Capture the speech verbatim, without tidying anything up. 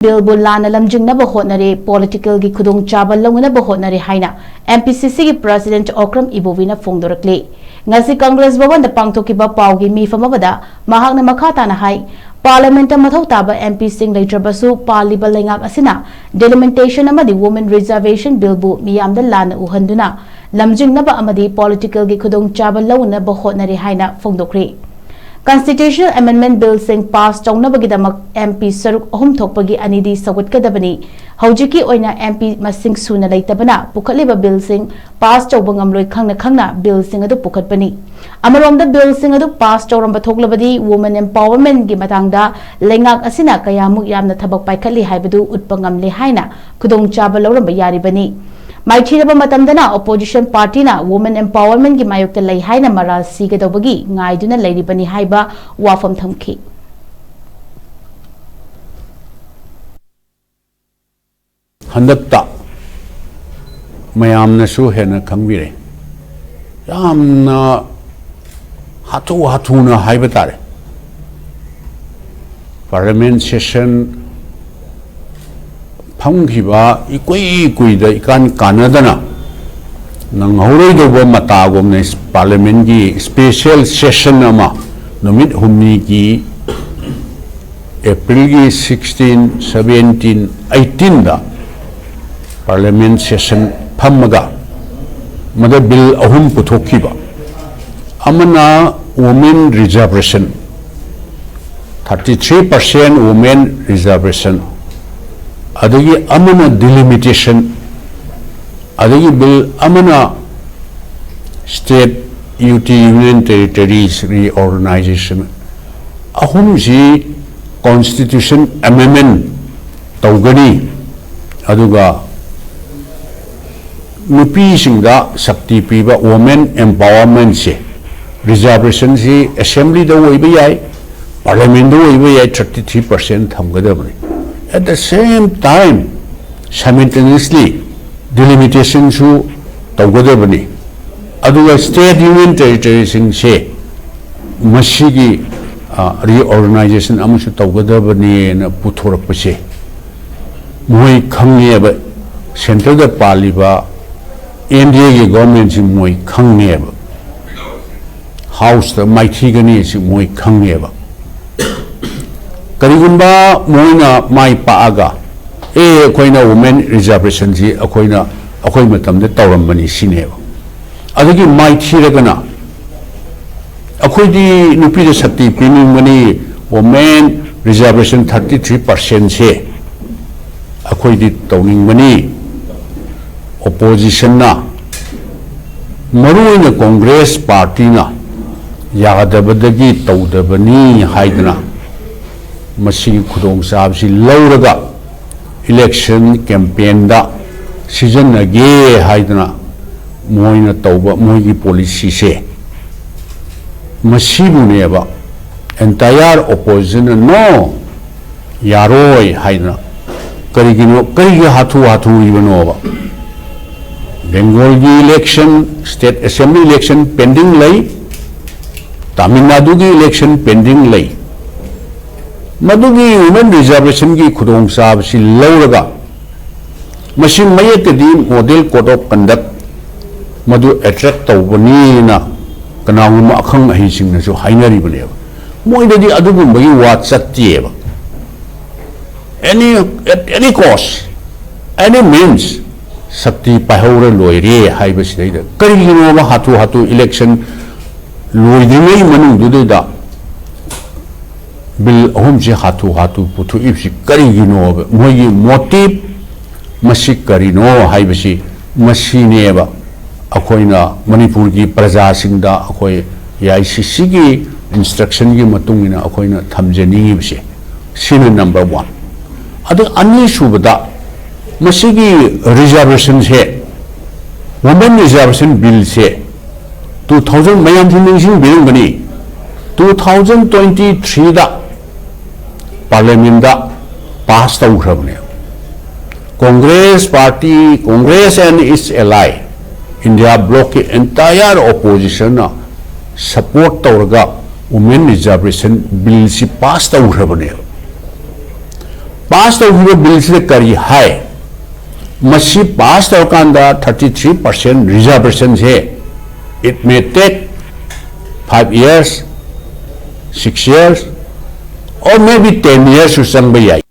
ꯕꯤꯜꯕꯨ ꯂꯥꯟꯅ ꯂꯝꯖꯤꯡꯅꯕ ꯍꯣꯠꯅꯔꯦ, ꯄꯣꯂꯤꯇꯤꯀꯦꯜꯒꯤ ꯈꯨꯗꯣꯡꯆꯥꯕ ꯂꯧꯅꯅꯕ ꯍꯣꯠꯅꯔꯦ ꯍꯥꯏꯅ ꯑꯦꯝ ꯄꯤ ꯁꯤ ꯁꯤꯒꯤ ꯄ꯭ꯔꯁꯤꯗꯦꯟꯠ ꯑꯣꯀ꯭ꯔꯝ ꯏꯕꯣꯕꯤꯅ ꯐꯣꯡꯗꯣꯔꯛꯂꯤ꯫ ꯉꯁꯤ ꯀꯪꯒ꯭ꯔꯦꯁ ꯚꯕꯟꯗ ꯄꯥꯡꯊꯣꯛꯈꯤꯕ ꯄꯥꯎꯒꯤ ꯃꯤꯐꯝ ꯑꯃꯗ ꯃꯍꯥꯛꯅ ꯃꯈꯥ ꯇꯥꯅ ꯍꯥꯏ, ꯄꯥꯔꯂꯤꯌꯥꯃꯦꯟꯠꯇ ꯃꯊꯧ ꯇꯥꯕ ꯑꯦꯝ ꯄꯤꯁꯤꯡ ꯂꯩꯇ꯭ꯔꯕꯁꯨ ꯄꯥꯜꯂꯤꯕ ꯂꯩꯉꯥꯛ ꯑꯁꯤꯅ ꯗꯤꯂꯤꯃꯤꯇꯦꯁꯟ ꯑꯃꯗꯤ ꯋꯨꯃꯦꯟ ꯔꯤꯖꯔꯕꯦꯁꯟ ꯕꯤꯜꯕꯨ ꯃꯤꯌꯥꯝꯗ ꯂꯥꯟꯅ ꯎꯍꯟꯗꯨꯅ ꯂꯝꯖꯤꯡꯅꯕ ꯑꯃꯗꯤ ꯄꯣꯂꯤꯇꯤꯀꯦꯜꯒꯤ ꯈꯨꯗꯣꯡꯆꯥꯕ ꯂꯧꯅꯅꯕ ꯍꯣꯠꯅꯔꯦ ꯍꯥꯏꯅ ꯐꯣꯡꯗꯣꯛꯈ꯭ꯔꯦ꯫ ꯀꯟꯁꯇꯤꯇ꯭ꯌꯨꯁꯅꯦꯜ ꯑꯦꯃꯦꯟꯗꯃꯦꯟꯠ ꯕꯤꯜꯁꯤꯡ ꯄꯥꯁ ꯇꯧꯅꯕꯒꯤꯗꯃꯛ ꯑꯦꯝ ꯄꯤ ꯁꯔꯨꯛ ꯑꯍꯨꯝ ꯊꯣꯛꯄꯒꯤ ꯑꯅꯤꯗꯤ ꯁꯧꯒꯠꯀꯗꯕꯅꯤ꯫ ꯍꯧꯖꯤꯛꯀꯤ ꯑꯣꯏꯅ ꯑꯦꯝ ꯄꯤ ꯃꯁꯤꯡ ꯁꯨꯅ ꯂꯩꯇꯕꯅ ꯄꯨꯈꯠꯂꯤꯕ ꯕꯤꯜꯁꯤꯡ ꯄꯥꯁ ꯇꯧꯕ ꯉꯝꯂꯣꯏ ꯈꯪꯅ ꯈꯪꯅ ꯕꯤꯜꯁꯤꯡ ꯑꯗꯨ ꯄꯨꯈꯠꯄꯅꯤ꯫ ꯑꯃꯔꯣꯝꯗ ꯕꯤꯜꯁꯤꯡ ꯑꯗꯨ ꯄꯥꯁ ꯇꯧꯔꯝꯕ ꯊꯣꯛꯂꯕꯗꯤ ꯋꯨꯃꯦꯟ ꯑꯦꯝꯄꯥꯋꯔꯃꯦꯟꯠꯒꯤ ꯃꯇꯥꯡꯗ ꯂꯩꯉꯥꯛ ꯑꯁꯤꯅ ꯀꯌꯥꯃꯨꯛ ꯌꯥꯝꯅ ꯊꯕꯛ ꯄꯥꯏꯈꯠꯂꯤ ꯍꯥꯏꯕꯗꯨ ꯎꯠꯄ ꯉꯝꯂꯦ ꯍꯥꯏꯅ ꯈꯨꯗꯣꯡꯆꯥꯕ ꯂꯧꯔꯝꯕ ꯌꯥꯔꯤꯕꯅꯤ꯫ ꯃꯥꯏꯊꯤꯔꯕ ꯃꯇꯝꯗꯅ ꯑꯣꯄꯣꯖꯤꯁꯟ ꯄꯥꯔꯇꯤꯅ ꯋꯨꯃꯦꯟ ꯑꯦꯝꯄꯥꯋꯔꯃꯦꯟꯠꯒꯤ ꯃꯥꯌꯣꯛꯇ ꯂꯩ ꯍꯥꯏꯅ ꯃꯔꯥꯜ ꯁꯤꯒꯗꯧꯕꯒꯤ ꯉꯥꯏꯗꯨꯅ ꯂꯩꯔꯤꯕꯅꯤ ꯍꯥꯏꯕ ꯋꯥꯐꯝ ꯊꯝꯈꯤ꯫ ꯍꯟꯗꯛꯇ ꯃꯌꯥꯝꯅꯁꯨ ꯍꯦꯟꯅ ꯈꯪꯕꯤꯔꯦ, ꯌꯥꯝꯅ ꯍꯥꯊꯨ ꯍꯥꯊꯨꯅ ꯍꯥꯏꯕ ꯇꯥꯔꯦ, ꯄꯥꯔꯂꯤꯌꯥꯃꯦꯟꯠ ꯁꯦꯁꯟ ꯐꯝꯈꯤꯕ ꯏꯀꯨꯏ ꯀꯨꯏꯗ ꯏꯀꯥꯟ ꯀꯥꯟꯅꯗꯅ ꯅꯪꯍꯧꯔꯣꯏꯗꯧꯕ ꯃꯇꯥꯒꯨꯝꯅ ꯄꯥꯔꯂꯤꯌꯥꯃꯦꯟꯠꯀꯤ ꯁ꯭ꯄꯦꯁꯦꯜ ꯁꯦꯁꯟ ꯑꯃ ꯅꯨꯃꯤꯠ ꯍꯨꯝꯅꯤꯒꯤ ꯑꯦꯄ꯭ꯔꯤꯜꯒꯤ ꯁꯤꯛꯁꯇꯤꯟ, ꯁꯕꯦꯟꯇꯤꯟ, ꯑꯩꯠꯇꯤꯟꯗ ꯄꯥꯔꯂꯤꯌꯥꯃꯦꯟꯠ ꯁꯦꯁꯟ ꯐꯝꯃꯒ ꯃꯗ ꯕꯤꯜ ꯑꯍꯨꯝ ꯄꯨꯊꯣꯛꯈꯤꯕ, ꯑꯃꯅ women reservation, thirty three percent women reservation, ꯑꯗꯒꯤ ꯑꯃꯅ ꯗꯤꯂꯤꯃꯤꯇꯦꯁꯟ, ꯑꯗꯒꯤ ꯕꯤꯜ ꯑꯃꯅ state, U T, union ꯇꯦꯔꯤꯇꯣꯔꯤꯁ reorganisation. ꯑꯍꯨꯝꯁꯤ ꯀꯣꯟꯁꯇꯤꯇ꯭ꯌꯨꯁꯟ ꯑꯦꯃꯦꯟꯗꯃꯦꯟꯠ ꯇꯧꯒꯅꯤ, ꯑꯗꯨꯒ ꯅꯨꯄꯤꯁꯤꯡꯗ ꯁꯛꯇꯤ ꯄꯤꯕ ꯋꯨꯃꯦꯟ ꯑꯦꯝꯄꯥꯋꯔꯃꯦꯟꯠꯁꯦ, ꯔꯤꯖꯔꯕꯦꯁꯟꯁꯤ ꯑꯦꯁꯦꯝꯕ꯭ꯂꯤꯗ ꯑꯣꯏꯕ ꯌꯥꯏ, ꯄꯥꯔꯂꯤꯌꯥꯃꯦꯟꯠꯗ ꯑꯣꯏꯕ ꯌꯥꯏ, ꯊꯥꯔꯇꯤ ꯊ꯭ꯔꯤ ꯄꯥꯔꯁꯦꯟꯠ ꯊꯝꯒꯗꯕꯅꯤ꯫ At the same time, simultaneously ꯗꯤꯂꯤꯃꯤꯇꯦꯁꯟꯁꯨ ꯇꯧꯒꯗꯕꯅꯤ꯫ ꯑꯗꯨꯒ ꯁ꯭ꯇꯦꯠ, ꯌꯨꯅꯤꯌꯟ ꯇꯦꯔꯤꯇꯣꯔꯤꯁꯤꯡꯁꯦ ꯃꯁꯤꯒꯤ, ꯑ, ꯔꯤꯑꯣꯔꯒꯅꯥꯏꯖꯦꯁꯟ ꯑꯃꯁꯨ ꯇꯧꯒꯗꯕꯅꯦꯅ ꯄꯨꯊꯣꯔꯛꯄꯁꯦ, ꯃꯣꯏ ꯈꯪꯉꯦꯕ, ꯁꯦꯟꯇꯔꯗ ꯄꯥꯜꯂꯤꯕ ꯑꯦꯟ ꯗꯤ ꯑꯦꯒꯤ ꯒꯣꯔꯃꯦꯟꯁꯤ ꯃꯣꯏ ꯈꯪꯉꯦꯕ, ꯍꯥꯎꯁꯇ ꯃꯥꯏꯊꯤꯒꯅꯤ ꯁꯤ ꯃꯣꯏ ꯈꯪꯉꯦꯕ꯫ ꯀꯔꯤꯒꯨꯝꯕ ꯃꯣꯏꯅ ꯃꯥꯏ ꯄꯥꯛꯑꯒ, "ꯑꯦ, ꯑꯩꯈꯣꯏꯅ ꯋꯨꯃꯦꯟ ꯔꯤꯖꯥꯔꯕꯦꯁꯟꯁꯤ ꯑꯩꯈꯣꯏꯅ, ꯑꯩꯈꯣꯏ ꯃꯇꯝꯗ ꯇꯧꯔꯝꯕꯅꯤ" ꯁꯤꯅꯦꯕ꯫ ꯑꯗꯒꯤ ꯃꯥꯏꯊꯤꯔꯒꯅ, "ꯑꯩꯈꯣꯏꯗꯤ ꯅꯨꯄꯤꯗ ꯁꯛꯇꯤ ꯄꯤꯅꯤꯡꯕꯅꯤ, ꯋꯨꯃꯦꯟ ꯔꯤꯖꯥꯔꯕꯦꯁꯟ ꯊꯥꯔꯇꯤ ꯊ꯭ꯔꯤ ꯄꯥꯔꯁꯦꯟꯁꯦ ꯑꯩꯈꯣꯏꯗꯤ ꯇꯧꯅꯤꯡꯕꯅꯤ, ꯑꯣꯄꯣꯖꯤꯁꯟꯅ, ꯃꯔꯨꯑꯣꯏꯅ ꯀꯣꯡꯒ꯭ꯔꯦꯁ ꯄꯥꯔꯇꯤꯅ ꯌꯥꯗꯕꯗꯒꯤ ꯇꯧꯗꯕꯅꯤ" ꯍꯥꯏꯗꯅ ꯃꯁꯤꯒꯤ ꯈꯨꯗꯣꯡꯆꯥꯕꯁꯤ ꯂꯧꯔꯒ ꯏꯂꯦꯛꯁꯟ ꯀꯦꯝꯄꯦꯟꯗ ꯁꯤꯖꯤꯟꯅꯒꯦ ꯍꯥꯏꯗꯅ ꯃꯣꯏꯅ ꯇꯧꯕ ꯃꯣꯏꯒꯤ ꯄꯣꯂꯤꯁꯤꯁꯦ, ꯃꯁꯤꯕꯨꯅꯦꯕ ꯑꯦꯟꯇꯥꯌꯔ ꯑꯣꯄꯣꯖꯤꯁꯟꯅ "ꯅꯣ, ꯌꯥꯔꯣꯏ" ꯍꯥꯏꯗꯅ꯫ ꯀꯔꯤꯒꯤꯅꯣ, ꯀꯔꯤꯒꯤ ꯍꯥꯊꯨ ꯍꯥꯊꯨꯔꯤꯕꯅꯣꯕ? ꯕꯦꯡꯒꯣꯜꯒꯤ election, state assembly election pending ꯂꯩ, ꯇꯥꯃꯤꯜ ꯅꯥꯗꯨꯒꯤ ꯏꯂꯦꯛꯁꯟ ꯄꯦꯟꯗꯤꯡ ꯂꯩ꯫ ꯃꯗꯨꯒꯤ ꯋꯨꯃꯦꯟ ꯔꯤꯖꯥꯔꯕꯦꯁꯟꯒꯤ ꯈꯨꯗꯣꯡꯆꯥꯕꯁꯤ ꯂꯧꯔꯒ, ꯃꯁꯤ ꯃꯌꯦꯛꯇꯗꯤ ꯃꯣꯗꯦꯜ ꯀꯣꯗ ꯑꯣꯐ ꯀꯟꯗꯛ ꯃꯗꯨ ꯑꯦꯇ꯭ꯔꯦꯛ ꯇꯧꯕꯅꯤꯅ ꯀꯅꯥꯒꯨꯝꯕ ꯑꯈꯪ ꯑꯍꯩꯁꯤꯡꯅꯁꯨ ꯍꯥꯏꯅꯔꯤꯕꯅꯦꯕ꯫ ꯃꯣꯏꯗꯗꯤ ꯑꯗꯨꯒꯨꯝꯕꯒꯤ ꯋꯥ ꯆꯠꯇꯦꯕ꯫ Any, at any cost, any means, ꯁꯛꯇꯤ ꯄꯥꯏꯍꯧꯔ ꯂꯣꯏꯔꯦ ꯍꯥꯏꯕꯁꯤꯗꯩꯗ ꯀꯔꯤꯒꯤꯅꯣꯕ ꯍꯥꯊꯨ ꯍꯥꯊꯨ ꯏꯂꯦꯛꯁꯟ ꯂꯣꯏꯗ꯭ꯔꯤꯉꯩ ꯃꯅꯨꯡꯗꯨꯗꯩꯗ ꯕꯤꯜ ꯑꯍꯨꯝꯁꯤ ꯍꯥꯊꯨ ꯍꯥꯊꯨ ꯄꯨꯊꯣꯛꯏꯕꯁꯤ ꯀꯔꯤꯒꯤꯅꯣꯕ? ꯃꯣꯏꯒꯤ ꯃꯣꯇꯤꯞ ꯃꯁꯤ ꯀꯔꯤꯅꯣ ꯍꯥꯏꯕꯁꯤ ꯃꯁꯤꯅꯦꯕ ꯑꯩꯈꯣꯏꯅ ꯃꯅꯤꯄꯨꯔꯒꯤ ꯄ꯭ꯔꯖꯥꯁꯤꯡꯗ ꯑꯩꯈꯣꯏ ꯑꯦ ꯑꯥꯏ ꯁꯤ ꯁꯤꯒꯤ ꯏꯟꯁꯇ꯭ꯔꯛꯁꯟꯒꯤ ꯃꯇꯨꯡ ꯏꯟꯅ ꯑꯩꯈꯣꯏꯅ ꯊꯝꯖꯅꯤꯡꯉꯤꯕꯁꯦ꯫ ꯁꯤꯅ ꯅꯝꯕꯔ ꯋꯥꯟ꯫ ꯑꯗ ꯑꯅꯤꯁꯨꯕꯗ ꯃꯁꯤꯒꯤ ꯔꯤꯖꯥꯔꯕꯦꯁꯟꯁꯦ, ꯋꯨꯃꯦꯟ ꯔꯤꯖꯥꯔꯕꯦꯁꯟ ꯕꯤꯜꯁꯦ ꯇꯨ ꯊꯥꯎꯖꯟ, ꯃꯌꯥꯝꯁꯨ ꯅꯤꯡꯁꯤꯡꯕꯤꯔꯝꯒꯅꯤ, ꯇꯨ ꯊꯥꯎꯖꯟ ꯇ꯭ꯋꯦꯟꯇꯤ ꯊ꯭ꯔꯤꯗ ꯄꯥꯔꯂꯤꯌꯥꯃꯦꯟꯗ ꯄꯥꯁ ꯇꯧꯈ꯭ꯔꯕꯅꯦ꯫ Congress party, Congress and its ally, India ꯕ꯭ꯂꯣꯛꯀꯤ ꯑꯦꯟꯇꯥꯌꯔ ꯑꯣꯄꯣꯖꯤꯁꯟꯅ ꯁꯄꯣꯔꯠ ꯇꯧꯔꯒ ꯋꯨꯃꯦꯟ ꯔꯤꯖꯥꯔꯕꯦꯁꯟ ꯕꯤꯜꯁꯤ ꯄꯥꯁ ꯇꯧꯈ꯭ꯔꯕꯅꯦꯕ꯫ ꯄꯥꯁ ꯇꯧꯈꯤꯕ ꯕꯤꯜꯁꯤꯗ ꯀꯔꯤ ꯍꯥꯏ? ꯃꯁꯤ ꯄꯥꯁ ꯇꯧꯔꯀꯥꯟꯗ thirty three percent reservationꯁꯦ, it may take five years, six years, or maybe ten yearsꯁꯨ ꯆꯪꯕ ꯌꯥꯏ꯫